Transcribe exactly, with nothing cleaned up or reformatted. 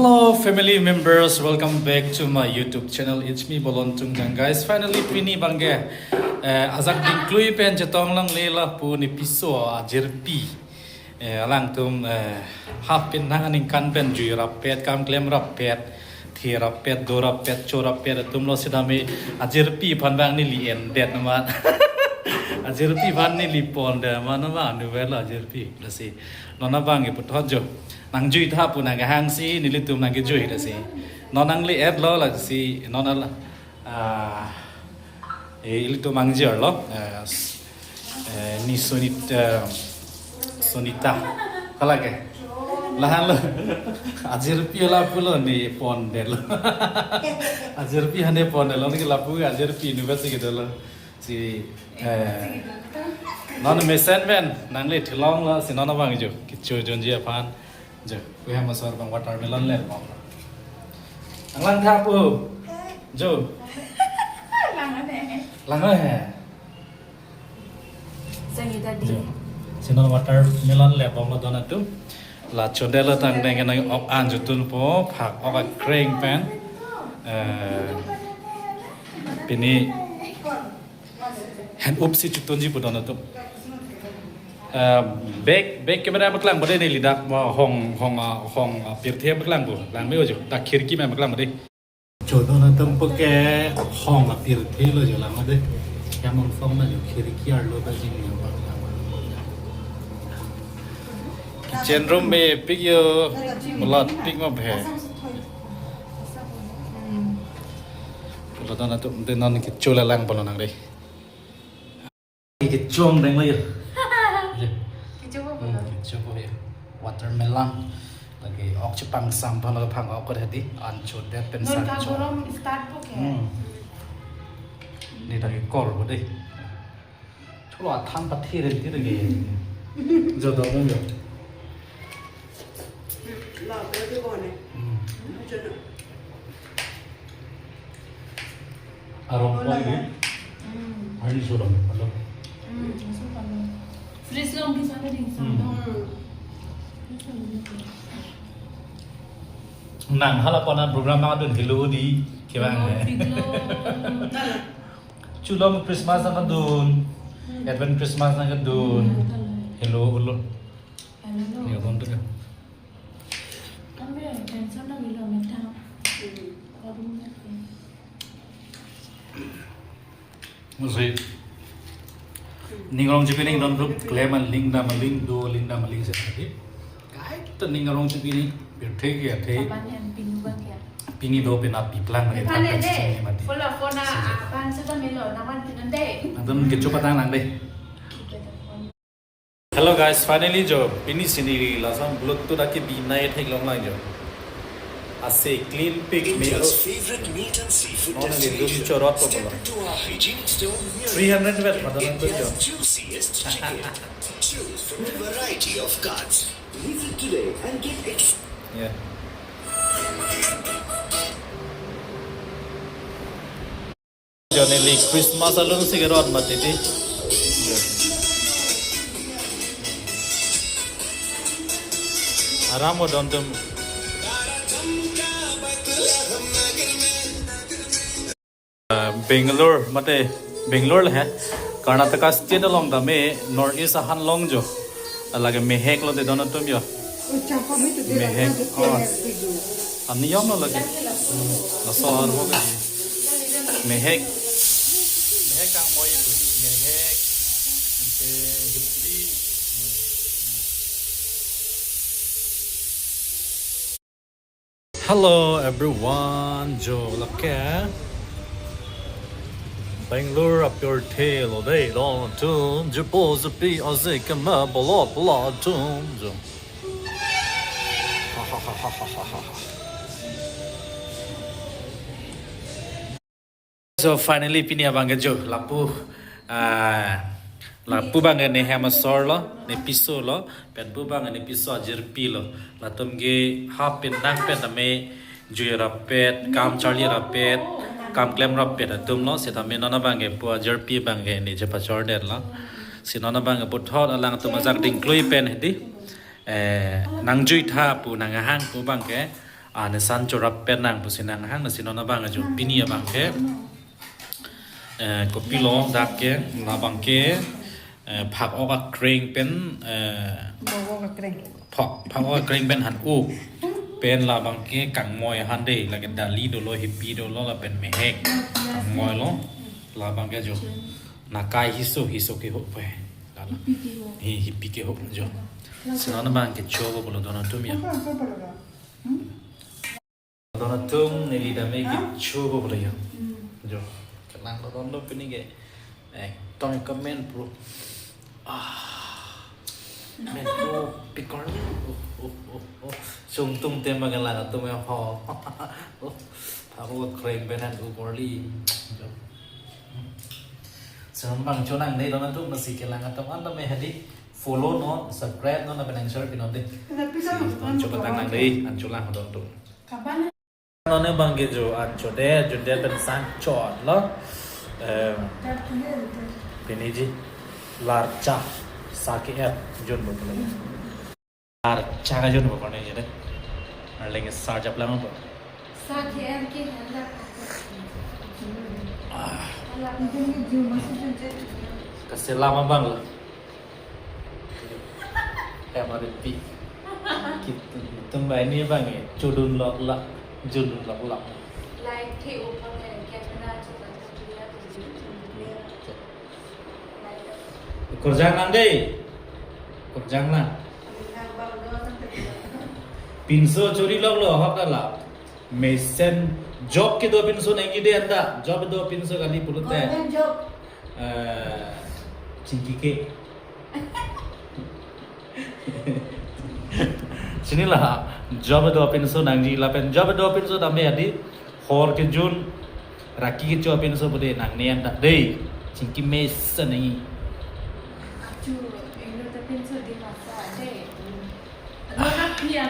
Hello, family members, welcome back to my YouTube channel. It's me, Bolon Tungjang, guys. Finally, pini abangke, eh, ajak dingklui pen chetong longle lapu ne piso ajirpi. Eh, alangtum, eh, half pen nang aningkan pen jui rappet, kam klem rappet, the rappet, do rappet, cho rappet atum lo, sitame ajirpi aphan abang neli endet amat. Ajirpi aphan neli pondet amat, amat nu velo ajirpi. Lasi non abangke puthot jo nangjuitha pu nanghangsi nelitum nangkejui lasi. Non nangle-etlo lasi non al-, ah, eh, ilitum angjirlo. Eh, s-, eh, ni Sonit-, eh, Sonita. Halake. Lahenlo. Ajirpi lapu lo ne pondetlo. Ajirpi aphan ne pondetlo, ne lapu ajirpi nu basi kedolo. Si, eh, non mesen pen nangle thilonglo, si non abang jo kecho jonji aphan. Jo, we have a sort of watermelon le bom. Nanglang tha pu. Jo. Lang ane. Lang ane. Sangita di. Jo. Si non watermelon le bomlo don atum. La chodelo tangdeng nang ok an jutun po, phak ok akreng pen. Eh, pini hand up si chutunji pu don atum. Eh, back, back camera paklang bade ne lidak ma hong, hong, ah, hong, ah, pirthe paklang bu. Lang me ojo. Dak khirki me paklang bade. Cho don atum puke hong apirthe lo jo lang bade. Kya mong song na jo khirki arlo ba jing yang paklang. Kitchen room me pik yo. Mulat pik ma bhe. Lo don atum de non kecho le lang polo nang de. Kechong deng lo ya. Kecho po. Hmm, kecho po ya. Watermelon. Lake ok chepangsam aphan lake phang ok ko hedi. An chodet pen non sang ka cho. Gorom start po ke. Hmm. Ne lake kor po de. Chulo athang pathi ren ti lake. Jo do dong jo. La, pero ke bone. Hmm. Mucho no. Arong pon ni. Hmm. Hari suram, hello. Hmm, masuk kalau. Fridge long di sana di sana. Hmm. Nang hala pona program nang adun helo di kevang. Oh, eh. Video. Chulo Christmas nang adun. Hmm. Advent Christmas nang adun. Hmm. Helo ulo. Helo. Ya, bon tu ya. Kami tension na milo metang. Hmm. Kalau Musi. Ning arong chipining don tu klem aling dam aling do aling dam aling se tadi. Kaita ning arong chipining birthday ke athe. Kapan yang pinu bang ya? Pini do pina piplang ni. Kapan tangkan ya deh? Sini mati. Follow phone na. Sini. Apan sudah milo naman pinande. Adun kecho patang nang deh. Kita telepon. Hello guys, finally jo, pini sini lason Bluetooth ake binai theklong lang jo. Ase clean pic me. India's favorite meat and seafood destination. Chorot ko bola. Step into our hygienic store near you. Three hundred vet and India's juiciest chicken. Choose from a variety of cuts. Visit today and get ex- Yeah. Johnny Lee Christmas alun si kerot mati di. Aram mo don tum. Uh, Bangalore, mate Bangalore le he. Karnataka state along tame North East ahan long jo. Lake mehek lo de don atum yo. Mehek, oh. Aniyom lo lake. Laso arvo ke. Mehek. Mehek kang moi itu. Mehek. Ante hitti. Hello everyone, jo lake Bangalore apirthe lo dei don atum, jupo jupi aze kema bolot bolot atum jo. So finally pini abang ke jo lapu, ah, lapu abang ke ne hem asor lo, ne piso lo, pen pu abang ke ne piso ajirpi lo. Latum ke hap pen nang pen tame jui rapet, kam charli rapet, kam klem rapet atum lo, setame non abang ke pu ajirpi abang ke ne chepachor det lo. Si non abang ke puthot alangtum ajak dingklui pen hedi. Eh, nangjuitha pu nanghang pu abang ke Anesan chorap pen nang pusi nanghang, lasi non abang ajo pini abang ke, eh, kopilo dak ke, labang ke, eh, phak-ok akreng pen, eh, Bogok akreng. phak, phak-ok akreng pen han-u pen labang ke kangmoi han de, lake dali dolo, hipi dolo, lapen mehek kangmoi lo, labang ke jo. Nakai hiso, hiso ke ho pe. Lalo. Hipi ke ho. Hi, hipi ke ho jo. Lalo. Lasi non abang ke chobo pulo don atum ya. Apa, apa, apa, apa? Hmm? Don atum neli dame ke Hah? chobo pulo ya. Hmm. Jo. Kelang don do pini ke. Eh, tong comment bro. Ah. Men ko pikor ni. Oh, oh, oh, oh. Sungtung tema kelang atum ya ho. Oh. Phak-ok akreng pen han-u korli. Jo. Sekarang bang chonang dei don atum, lasi kelang atum anta me hadi follow non, subscribe non, lapen nang share pinon dei. Tapi kan Si, non coba tang nang dei, an cholang don atum. Kapan? Non ne bang ke jo an chode, jun de pen sang chot lo. Em, Tapi ya itu. pini ji larcha saki et jun bo pulo. Larcha kajun bo kone jede. Arleng sar jap lang bo. Saki et ke handa. Ah. Ala ini jun masih jun je. Kasi lama bang lo. Ya mari pi. Kitu tum bai ni bang eh. Chudun lok la. Jun lok la. Like the open eh, camera chu la chu ya. Kurjang lang dei. Kurjang lang. Pinso chori lok lo hok la. Mesen job kedo pinso nangji dei anta. Job do pinso kali pulote. Government job. Eh, chingki ke. Chini la, job do pinso nangji lapen job do pinso dame adi. Hor kejun, raki kecho pinso pute nangne anta dei. Chingki mesen nangji. Achu, ingno ta pinso di masa dei. Lo na pia.